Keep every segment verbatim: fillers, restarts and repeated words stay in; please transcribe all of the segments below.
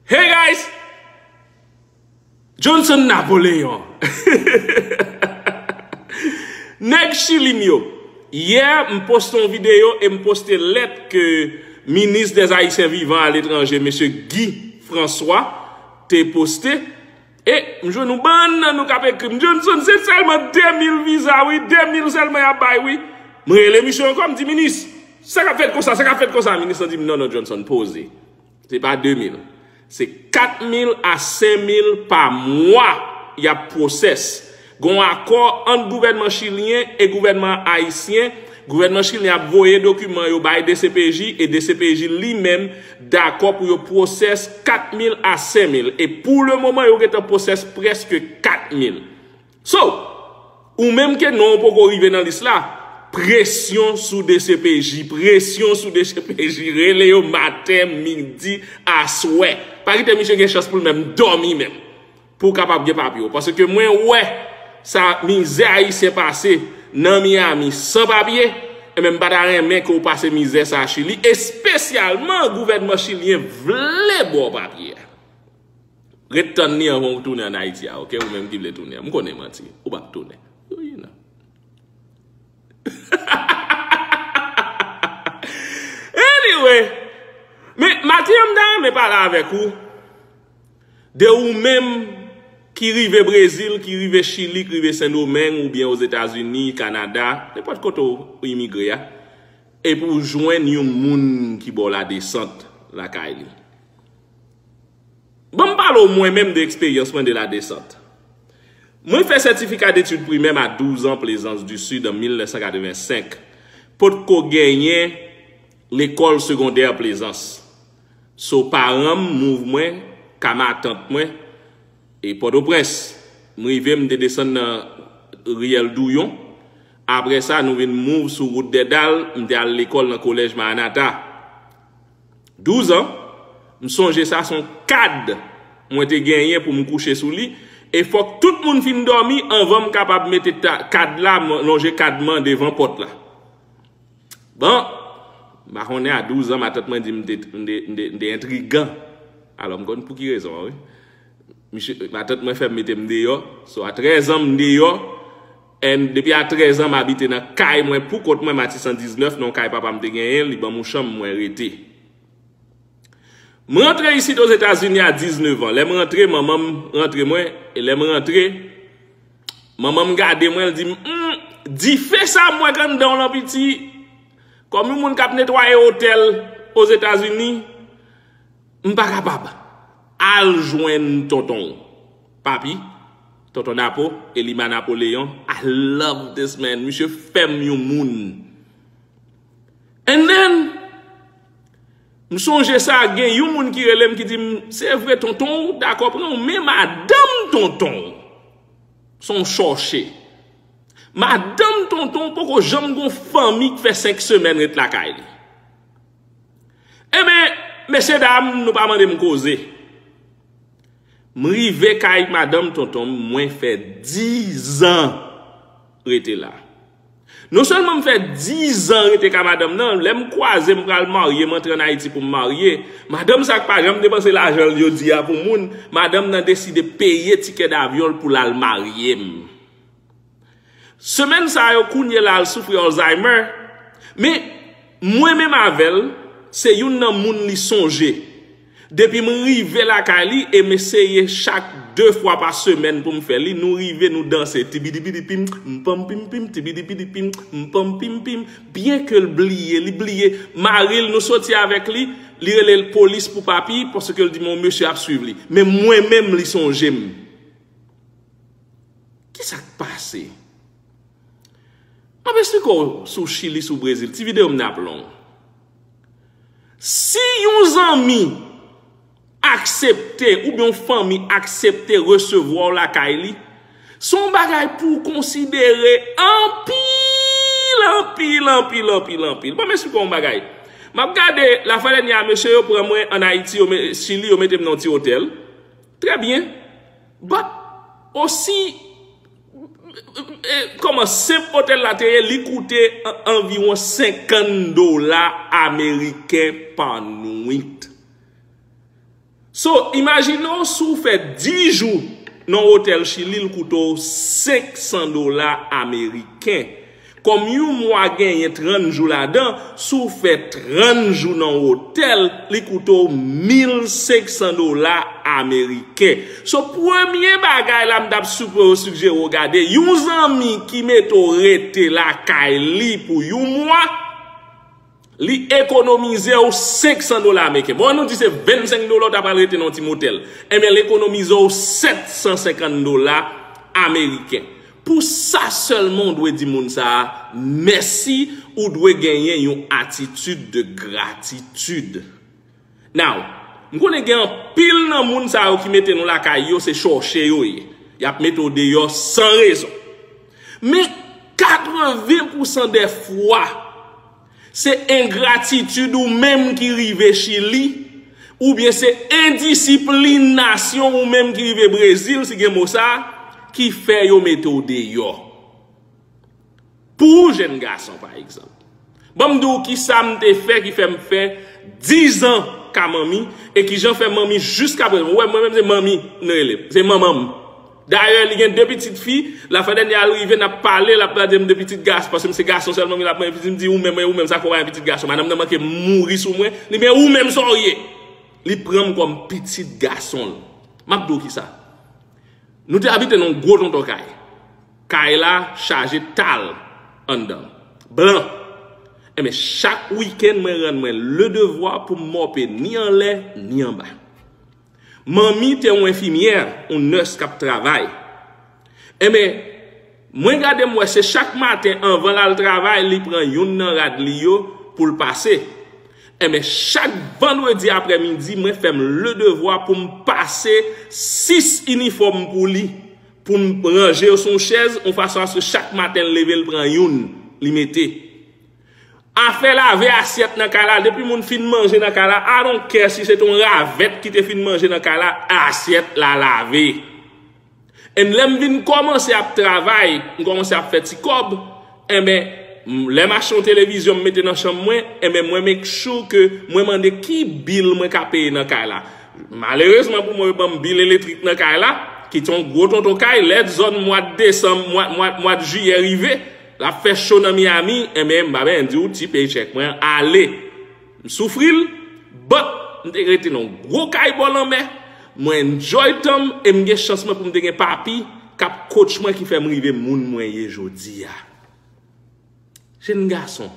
Hey guys! Johnson Napoleon. Nèg Chili m yo. Yè, m poste yon videyo e m poste lèt ke minis dè Ayisyen vivan aletranje, mesye Guy François, te poste. E m jwenn yon bann nan nou k ap ekri m, Johnson, se sèlman de mil viza, wi, de mil sèlman y ap bay, wi. M rele misye ankò, m di, minis, sa k ap fèt konsa, sa k ap fèt konsa? Minis lan di m, non, non, Johnson, poze. Se pa de mil. Se kat mil a senk mil pa mwa y ap pwosès. Gon akò ant gouvènman chilyen e gouvènman ayisyen. Gouvènman chilyen ap voye dokiman yo bay D C P J e D C P J li menm dakò pou yo pwosès kat mil a senk mil. E pou le moman, yo gentan pwosès prèske kat mil. So, ou menm ke non w poko rive nan lis la, presyon sou D C P J, presyon sou D C P J, rele yo maten, midi, aswè. Pa kite misye gen chans pou l menm dòmi menm, pou w kapab gen papye w. Paske mwen wè sa mizè ayisyen pase nan Miami san papye, e menm m pa ta renmen ke w pase mizè sa a Chili, espesyalman gouvènman chilyen vle ba w papye a. Ret tann li anvan w tounen ann Ayiti a, oke? Ou menm ki vle tounen an. M konnen manti. Ou p ap tounen. Wi, non. Anyway, men maten an m ta renmen pale avèk ou de ou menm ki rive Brezil, ki rive Chili, ki rive Sendomeng oubyen Ozetazini, Kanada, nenpòt kote w imigre a, epi w jwenn yon moun ki ba w ladesant lakay li. Ban m pale w mwen menm de eksperyans mwen de ladesant. Mwen fè sètifika detid primè m a douz an Plaisance du Sud an mil nèf san katrevensenk. Potko genyen lekòl segondè Plaisance. So, paran m move mwen, ka matant mwen, e Pòtoprens. M rive, m te desann nan riyèl Douyon. Apre sa, nou vin move sou wout Dèdal, m te al lekòl nan kolèj Maranata. Douz an, m sonje sa se yon kad mwen te genyen pou m kouche sou li, e fòk tout moun fin dòmi anvan m kapab mete ta- kad la, m lonje kad mwen devan pòt la. Bon, m pa konnen a douz an, matant mwen di m te, m te, m te, m te entrigan. Alò, m konn pou ki rezon an, wi. Misye, matant mwen fè m mete m deyò. So, a trèz an, m deyò. And depi a trèz an, m abite nan kay mwen pou kont mwen, Matisan diznèf, nan yon kay papa m te genyen, li ban m yon chanm mwen rete. M rantre isit Ozetazini a diznèf an. Lè m rantre, manman m rantre mwen, e lè m rantre, manman m gade mwen, l di m, hmm, dife sa m wè k anndan w lan piti, kòm yon moun k ap netwaye otèl Ozetazini, m pa kapab. Al jwenn tonton w. Papi, tonton Napo, Elima Napoleon, I love this man. Misye fè m yon moun. And then, m sonje sa, gen yon moun ki rele m ki di m, se vre tonton w dakò pran w, men madanm tonton w se yon chòche. Madanm tonton w poko janm gon fanmi k fè senk semèn ret lakay li. Enben, mesye dam, nou pa mande m koze. M rive kay madanm tonton m, mwen fè diz an rete la. Non sèlman m fè diz an rete kay madanm nan, lè m kwaze m pral marye, m antre ann Ayiti pou m marye, madanm sa k pa janm depanse lajan l jodi a pou moun, madanm nan deside peye tikè davyon l pou l al marye m. Semèn sa yo kounye la al soufri Alzheimer, men mwen menm avè l, se youn nan moun li sonje. Depi m rive lakay li e m eseye chak de fwa pa semèn pou m fè li, nou rive, nou danse, tibidibidipim, mpanmpinpim, tibidibidipim, mpanmpinpim, byen ke l bliye, li bliye mari l, nou soti avèk li, li rele l polis pou papi, paske l di m yon mesye ap swiv li. Men mwen menm, li sonje m. Kisa k pase? M ap esplike w sou Chili, sou Brezil. Ti videyo m nan ap long. Si yon zanmi aksepte, oubyen yon fanmi aksepte resevwa w lakay li, se yon bagay pou w konsidere anpil, anpil, anpil, anpil, anpil. Ban m esplike w yon bagay. M ap gade, lafwa dènyè a, mesye yo pran mwen ann Ayiti, yo me- Chili, yo mete m nan yon ti otèl. Trè byen. But, osi, e, kòman senp otèl la te ye, li koute an- anviwon senkant dola ameriken pa nwit. So, imajine w si w fè dis jou nan yon otèl Chili, l koute w senk san dola ameriken. Kòm yon mwa genyen trant jou ladan, si w fè trant jou nan yon otèl, li koute w mil senk san dola ameriken. So, premye bagay la m t ap sipo-, sigjere w gade, yon zanmi ki mete w rete lakay li pou yon mwa, li ekonomize w senk san dola ameriken. Bon, nou di se vennsenk dola w ta pral rete nan yon ti motèl. Ebyen, l ekonomize w sèt san senkant dola ameriken. Pou sa sèlman, w dwe di moun sa a mèsi, ou dwe genyen yon atitid de gratitid. Now, m konnen gen anpil nan moun sa yo ki mete nou lakay yo, se chòche yo ye. Y ap mete w deyò san rezon. Men, katreven pousan dè fwa, se engratitid ou menm ki rive Chili, oubyen se endisiplinasyon ou menm ki rive Brezil, si gen mo sa, ki fè yo mete w deyò. Pou ou, jèn gason, pa egzanp, ban m di w kisa m te fè ki fè m fè dizan ka manmi, e kijan fè manmi jiskaprezan. Ou wè, mwen menm se manmi m rele, se manman m. Dayè, li gen de pitit fi, lafwa dènyè a l rive, n ap pale, l ap gade m de pitit gason, paske m se gason sèlman, men l ap mande pitit, m di, ou menm, ou menm, sa fè w pa gen pitit gason, madanm nan manke mouri sou mwen, li, men ou menm, sa w ye? Li pran m kòm pitit gason l. M ap di w kisa. Nou te abite nan yon gwo tonton kay. Kay la chaje tal anndan. Blan. Enben, chak wikenn, mwen rann mwen le devwa pou m mòpe ni anlè, ni anba. Manmi te yon enfimyè, yon nès k ap travay. Enben, mwen gade m wè se chak maten anvan l al travay, li pran youn nan rad li yo pou l pase. Enben, chak vandredi aprèmidi, mwen fè m le devwa pou m pase sis inifòm pou li, pou m ranje yo sou yon chèz, yon fason aske chak maten l leve, l pran youn, li mete. Afè lave asyèt nan kay la, depi moun fin manje nan kay la, I don't care si se te yon ravèt ki te fin manje nan kay la, asyèt la lave. And lè m vin kòmanse ap travay, m kòmanse ap fè ti kòb, enben, m, lè m achte yon televizyon m mete nan chanm mwen, enben, mwen make sure ke mwen mande ki bil mwen ka peye nan kay la. Malerezman pou mwen, yo ban m bil elektrik nan kay la, ki te yon gwo tonton kay, lè zòn mwa desanm, mwa, mwa, mwa jiyè rive, l ap fè cho nan Miami, enben, m pa bezwen di w, ti paycheck mwen ale. M soufri l, but m te rete nan yon gwo kay bò lanmè, mwen enjoy tan m, e m gen chans mwen pou m te gen papi k ap coach mwen ki fè m rive moun mwen ye jodi a. Jèn gason,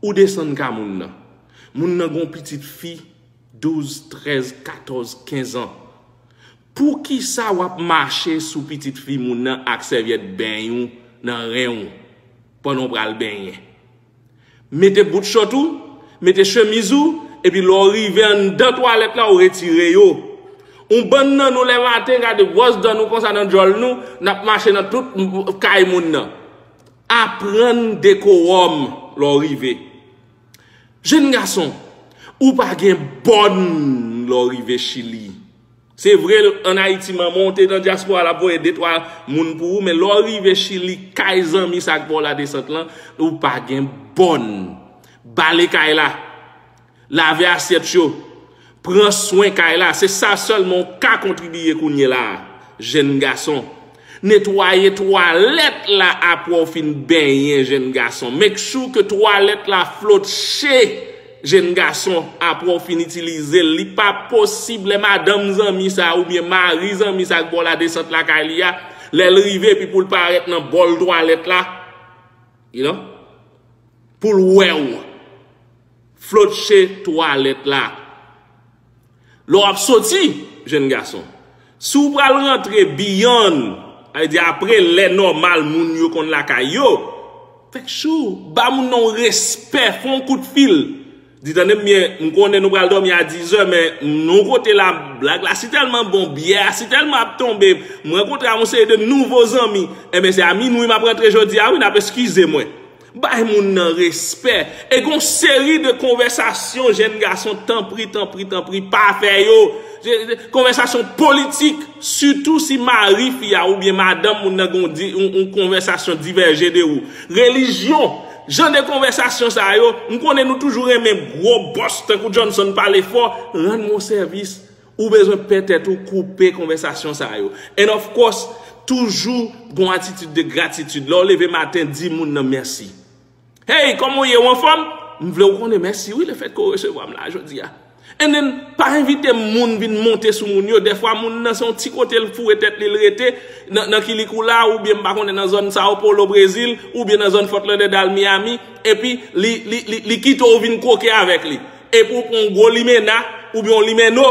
ou desann ka moun nan. Moun nan gen yon pitit fi douz, trèz, katòz, kenz an. Poukisa w ap mache sou pitit fi moun nan ak sèvyèt benyen w nan ren w pandan w pral benyen? Mete bout chòt ou, mete chemiz ou, epi lè w rive anndan twalèt la, w retire yo. Yon bann nan nou lè maten, gade bwòs dan nou konsa nan djòl nou, n ap mache nan tout kay moun nan. Aprann dekowòm lè w rive. Jèn gason, ou pa gen bòn lè w rive Chili. Se vre, ann Ayiti, manman w te nan dyaspora, l ap voye de twa moun pou ou, men lè w rive Chili, kay zanmi sa k ba w ladesant lan, ou pa gen bòn. Bale kay la, lave asyèt yo, pran swen kay la, se sa sèlman w ka kontribiye kounye la a, jèn gason. Netwaye twalèt la apre w fin benyen, jèn gason. Make sure ke twalèt la flotche, jèn gason, apre w fin itilize l. Li pa posib lè madanm zanmi sa a oubyen mari zanmi sa a k ba w ladesant lakay li a, lè l rive epi pou l parèt nan bòl twalèt la, you know, pou l wè w. Flotche twalèt la. Lè w ap soti, jèn gason, si w pral rantre beyond, sa vle di apre lè nòmal moun yo konn lakay yo, fèk chou, ba moun nan yon respè, fè yon kout fil. Di, tande m byen, m konnen nou pral dòmi a dizè, men nou kote la, blag la si tèlman bon, byè a si tèlman ap tonbe, m rankontre ak yon seri de nouvo zanmi. Enben, se a minwi m ap rantre jodi a, wi, n ap eskize mwen. Bay moun nan respè. E gon seri de konvèsasyon, jèn gason, tanpri, tanpri, tanpri, pa fè yo. Konvèsasyon politik, sitou si mari fi a oubyen madanm moun nan gon di, yon, yon konvèsasyon divèje de ou. Relijyon, jan de konvèsasyon sa yo, m konnen nou toujou renmen gwo bòs tankou Johnson pale fò, rann mwen sèvis. Ou bezwen pè tèt ou, koupe konvèsasyon sa yo. And of course, toujou gon atitid de gratitid. Lè w leve maten, di moun nan mèsi. Hey, kòman w ye, w anfòm? M vle w konnen mèsi wi, lefètke w resevwa m la jodi a. And then, pa envite moun vin monte sou moun yo. Dèfwa moun nan se yon ti kote l foure tèt li, l rete nan, nan kilik ou la, oubyen m pa konnen nan zòn Sao Paulo, Brezil, oubyen nan zòn Fort Lauderdale, Miami, epi li, li, li, li kite w vin kwoke avèk li. Epi w pran yon gwo limena, oubyen yon limeno,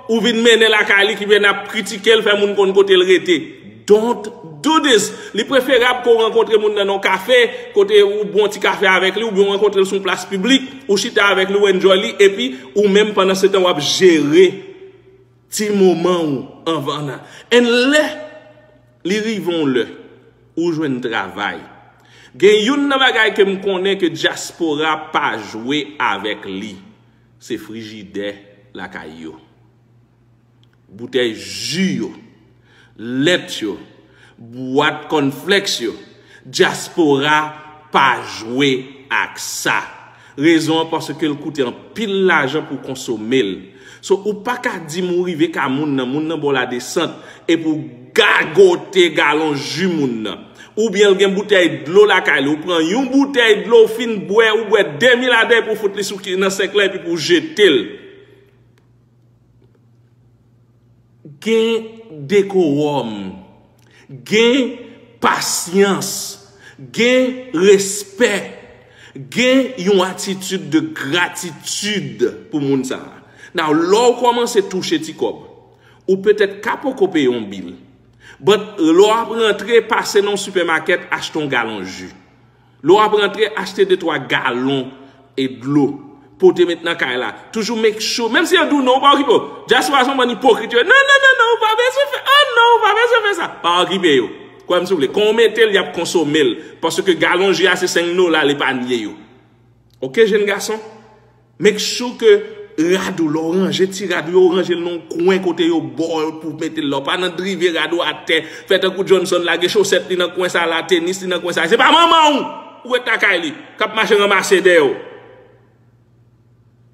ou vin mennen lakay li, ki vin ap kritike l, fè moun konn kote l rete. Don't do this. Li preferab ke w rankontre moun nan nan yon kafe, kote ou bwè yon ti kafe avèk li, oubyen w rankontre l sou yon plas piblik, ou chita avèk li, ou enjoy li, epi ou menm pandan se tan w ap jere ti moman ou anvan nan. And lè li rive yon lè, ou jwenn travay. Gen youn nan bagay ke m konnen ke dyaspora pa jwe avèk li, se frijidè lakay yo. Boutèy ji yo, lèt yo, bwat kònflèks yo, dyaspora pa jwe ak sa. Rezon an paske l koute anpil lajan pou konsome l. So, ou pa ka di m ou rive ka moun nan, moun nan ba w ladesant, epi w gagote galon ji moun nan. Oubyen l gen boutèy dlo lakay li, ou pran yon boutèy dlo, w fin bwè, ou bwè de mil ladan epi w fout li sou ki, nan senk lan epi pou w jete l. Gen dekowòm, gen pasyans, gen respè, gen yon atitid de gratitid pou moun sa a. Now, lè w kòmanse touche ti kòb, ou petèt ka poko peye yon bil. But lè w ap rantre, pase nan yon sipèmakèt, achte yon galon ji. Lè w ap rantre, achte de twa galon e dlo. Pote met nan kay la. Toujou make sure. Menm si yo di w non, ou pa okipe w. Dyaspora se yon bann ipokrit yo. Non, non, non, non, ou pa bezwen fè. Oh non, ou pa bezwen fè sa. Pa okipe yo. Kwè m souple. Kan w mete l, y ap konsome l. Paske galon ji a se senk dola, l epanye yo. Oke, jenn gason? Make sure ke rad ou, lè w ranje ti rad ou yo, w ranje l nan yon kwen kote yo ba w pou mete l la. W pa nan drive rad ou atè, fè tankou Johnson lage chosèt li nan kwen sa la, tenis li nan kwen sa. Se pa manman w ou ret lakay li, k ap mache ranmase dèyè w.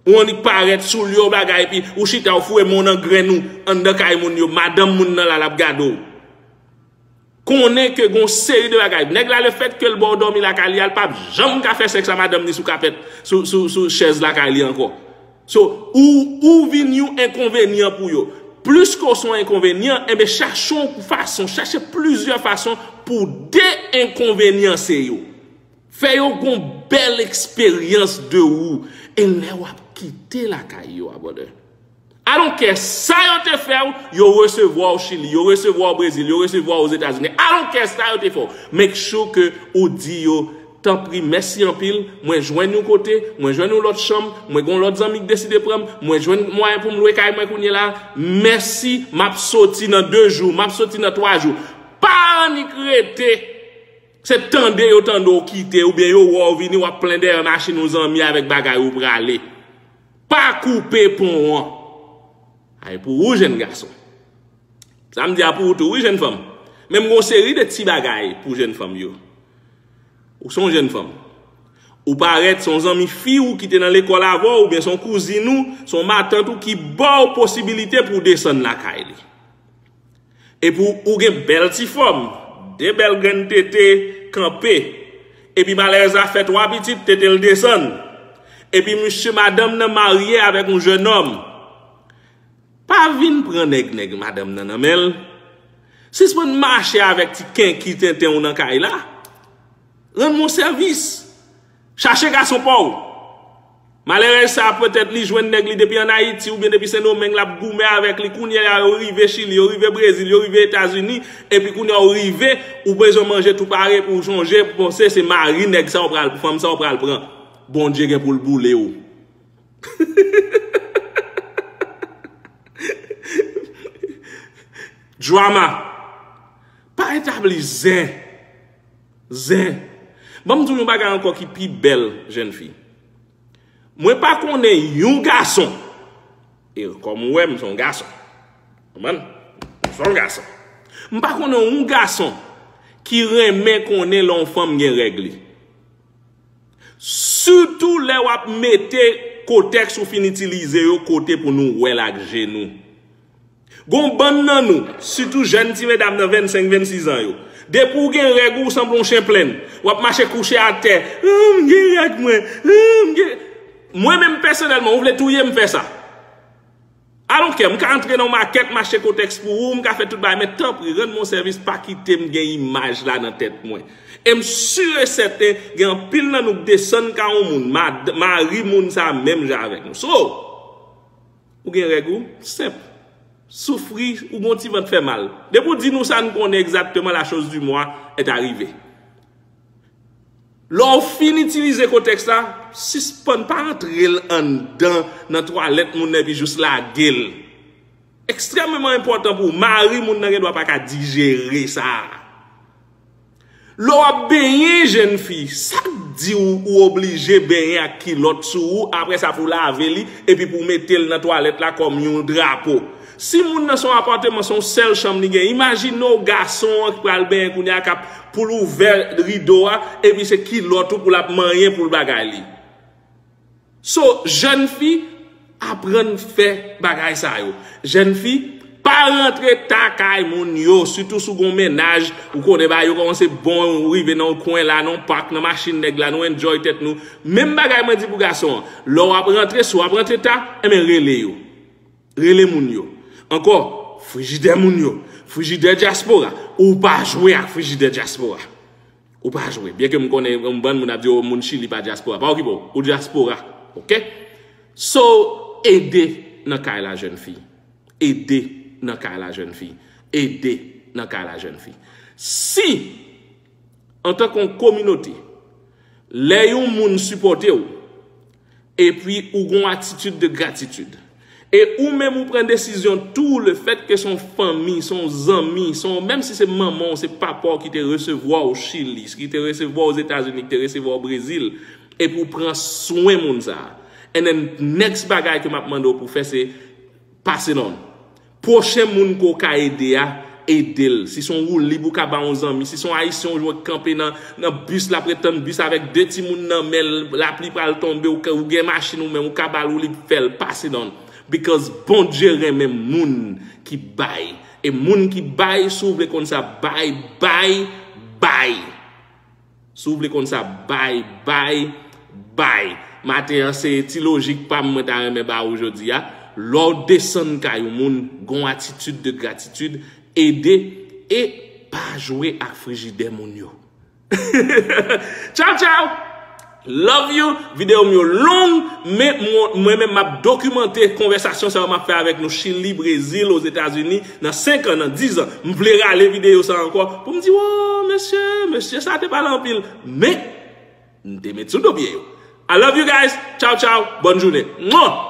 Ou annik parèt, soulye w bagay, epi ou chita, ou foure men w nan grenn ou anndan kay moun yo. Madanm moun nan la, l ap gade w. Konnen ke gon seri de bagay. Nèg la, lefètke l ba w dòmi lakay li a, l p ap janm ka fè sèks a madanm li sou kapèt, sou, sou, sou chèz lakay li ankò. So, ou, ou vin yon enkonvenyan pou yo. Plis ke w se yon enkonvenyan, enben, chache yon fason, chache plizyè fason pou de-enkonvenyanse yo. Fè yo gon bèl eksperyans de ou. E lè w ap kite lakay yo, a brother. I don't care sa yo te fè w, yo resevwa w Chili, yo resevwa w Brezil, yo resevwa w Ozetazini. I don't care sa yo te fè w. Make sure ke ou di yo, tanpri, mèsi anpil, mwen jwenn yon kote, mwen jwenn yon lòt chanm, mwen gon lòt zanmi k deside pran m, mwen jwenn mwayen pou m lwe kay mwen kounye la. Mèsi, m ap soti nan de jou, m ap soti nan twa jou. Pa annik rete. Se tande yo tande w kite, oubyen yo wè w vini, w ap plen dèyè machin ou zanmi avèk bagay ou prale. Pa koupe pon an. Ay pou ou, jenn gason. Sa m di a pou ou tou, wi, jenn fanm. Men m gon seri de ti bagay pou jenn fanm yo. Ou se yon jenn fanm. Ou parèt, se yon zanmi fi ou ki te nan lekòl avè w, oubyen se yon kouzin ou, se yon matant ou ki ba w posibilite pou w desann lakay li. Epi w, ou gen bèl ti fòm, de bèl grenn tete kanpe. Epi malèrèz la fè twa pitit, tete l desann. Epi misye, madanm nan marye avèk yon jennonm. Pa vin pran nèg, nèg madanm nan nan men l. Sispann mache avèk ti kenki tenten w nan kay la. Rann mwen sèvis. Chache gason pa w. Malèrèz sa, petèt li jwenn nèg li depi ann Ayiti oubyen depi Sendomeng, l ap goumen avèk li. Kounye a, yo rive Chili, yo rive Brezil, yo rive Etazini, epi kounye a, ou rive, ou bezwen manje tou pare pou w sonje, panse se mari nèg sa w pral, fanm sa w pral pran. Bondye gen pou l boule w. Drama. Pa etabli zen. Zen. Ban m di w yon bagay ankò ki pi bèl, jèn fi. Mwen pa konnen yon gason, e kòm ou wè m se yon gason, konprann? M se yon gason. M pa konnen yon gason ki renmen konnen lè yon fanm gen règ li. Sitou lè w ap mete kotèks ou fin itilize yo kote pou nou wè l ak je nou. Gon bann nan nou, sitou jèn ti medam nan vennsenk, vennsis an yo, depi w gen règ ou, w sanble yon chen plenn. W ap mache kouche atè. Ah, m gen règ mwen. Ah, m gen... Mwen menm pèsonèlman, ou vle touye m fè sa. I don't care, m ka antre nan yon makèt, m achte kotèks pou ou, m ka fè tout bagay, men tanpri, rann mwen sèvis, pa kite m gen imaj la nan tèt mwen. E m si e sèten, gen anpil nan nou k desann kay yon moun, mad-, mari moun sa menm jan avèk nou. So, ou gen règ ou, senp. Soufri, ou gon ti vant fè mal. Depi w di nou sa n konnen egzakteman, la chose du mois est arrivée. Lè w fin itilize kotèks la, sispann pa antre l anndan nan twalèt moun nan epi jis lage l. Ekstrèmeman enpòtan pou ou. Mari moun nan gen dwa pa ka dijere sa. Lè w ap benyen jèn fi, sa k di w ou oblije benyen ak kilòt sou ou, apre sa pou w lave li, epi pou w mete l nan twalèt la kòm yon drapo? Si moun nan se yon apatman, se yon sèl chanm li gen, imajine w gason an ki pral benyen kounye a k ap pou l ouvè rido a, epi se kilòt ou pou l ap manyen pou l bagay li. So, jèn fi, aprann fè bagay sa yo. Jèn fi, pa rantre ta kay moun yo, sitou si w gon mennaj, ou konnen bagay yo kòmanse bon, ou rive nan yon kwen la, nan yon pak, nan machin nèg la, nou enjoy tèt nou. Menm bagay mwen di pou gason an. Lè w ap rantre, si w ap rantre ta, enben rele yo. Rele moun yo. Ankò, frijidè moun yo, frijidè dyaspora. Ou pa jwe ak frijidè dyaspora. Ou pa jwe. Byenke m konnen yon bann moun ap di, "Oh, moun Chili pa dyaspora." Pa okipe w, ou dyaspora. Oke? So, ede nan kay la, jèn fi. Ede nan kay la, jèn fi. Ede nan kay la, jèn fi. Si, antanke yon kominote, lè yon moun sipòte w, epi ou gon atitid de gratitid, e ou menm ou pran desizyon tou, lefètke se yon fanmi, se yon zanmi, se yon, menm si se manman w, se papa w ki te resevwa w Chili, ki te resevwa w Ozetazini, ki te resevwa w Brezil, epi ou pran swen moun sa a. And then, next bagay ke m ap mande w pou fè, se pase nan pwochen moun ke w ka ede a, ede l. Si se yon woulib ou ka ba yon zanmi, si se yon ayisyen ou jwenn kanpe nan, nan bis, l ap ret tann bis avèk de timoun nan men l, lapli pral tonbe, ou ka, ou gen machin ou menm, ou ka ba l woulib, fè l pase nan. Because Bondye renmen moun ki bay. E moun ki bay, si w vle konn sa, bay, bay, bay. Si w vle konn sa, bay, bay, bay. Maten an, se ti lojik pa m mwen ta renmen ba ou jodi a. Lè w desann kay yon moun, gon atitid de gratitid, ede, e pa jwe ak frijidè moun yo. Tchao, tchao! Love you! Videyo m yo long, men mwen, mwen menm m ap dokimante konvèsasyon sa yo m ap fè avèk nou Chili, Brezil, Ozetazini, nan senk an, nan diz an. M vle rale videyo sa ankò pou m di, "Wo, mesye, mesye, sa te pale anpil." Men, m te met sou do pye yo. I love you guys. Tchao, tchao. Bòn jounen. Mwa!